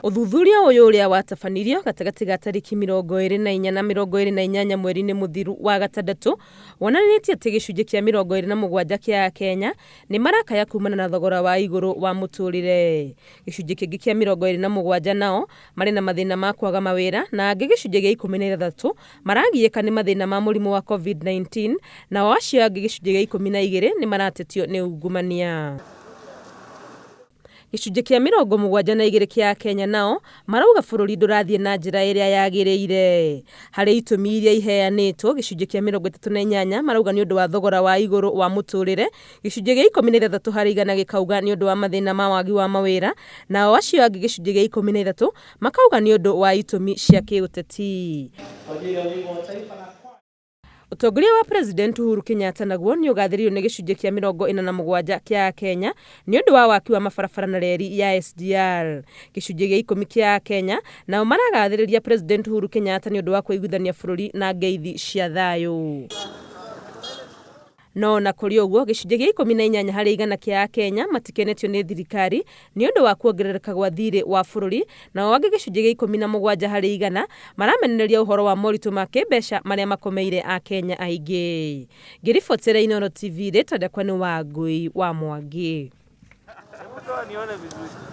Ũthuthuria ũyũ ũrĩa watabanirio gatagatĩ ga tarĩki 24 na 28 mweri-inĩ mũthiru wa gatandatũ wonanĩtie atĩ gĩcunjĩ kĩa 27 kĩa Akenya nĩ marakaya kumana na thogora wa igũrũ wa mũtũrĩre. Gĩcunjĩ kĩngĩ kĩa 27 nao marĩ na mathĩna ma kwaga mawĩra na angĩ gĩcunjĩ gĩa 16 maragiĩka nĩ mathĩna ma mũrimũ wa COVID-19 nao acio angĩ gĩcunjĩ gĩa 12 nĩ maratetio nĩ ungumania. Gĩcunjĩ kĩa 72 kĩa Akenya nao marauga bũrũri ndũrathiĩ na njĩra ĩrĩa yagĩrĩire. Harĩ itũmi iria iheanĩtwo, gĩcunjĩ kĩa 38 marauga nĩ ũndũ wa thogora wa igũrũ wa mũtũrĩre, gĩcunjĩ gĩa 16 harĩ igana gĩkauga nĩ ũndũ wa mathĩna ma wagi wa mawĩra, nao acio angĩ gĩcunjĩ gĩa 13 makauga nĩ ũndũ wa itũmi cia kĩũteti. Ũtongoria wa President Uhuru Kenyatta naguo nĩ ũgathĩrĩirio nĩ gĩcunjĩ kĩa 47 kĩa Akenya nĩ ũndũ wa waki wa mabarabara na reri ya SGR. Gĩcunjĩ gĩa 10 kĩa Akenya nao maragathĩrĩria President Uhuru Kenyatta nĩ ũndũ wa kũiguithania bũrũri na ngeithi cia thayũ. No ona kũrĩ ũguo, gĩcunjĩ gĩa 18 harĩ igana kĩa Akenya matikenetio nĩ thirikari nĩ ũndũ wa kuongerereka gwa thiirĩ wa bũrũri, nao angĩ gĩcunjĩ gĩa 17 harĩ igana maramenereria ũhoro wa moritũ ma kĩmbeca marĩa makomeire Akenya aingĩ. Ngĩribotera Inooro TV, rĩtwa rĩakwa nĩ Wangũi wa Mwangi.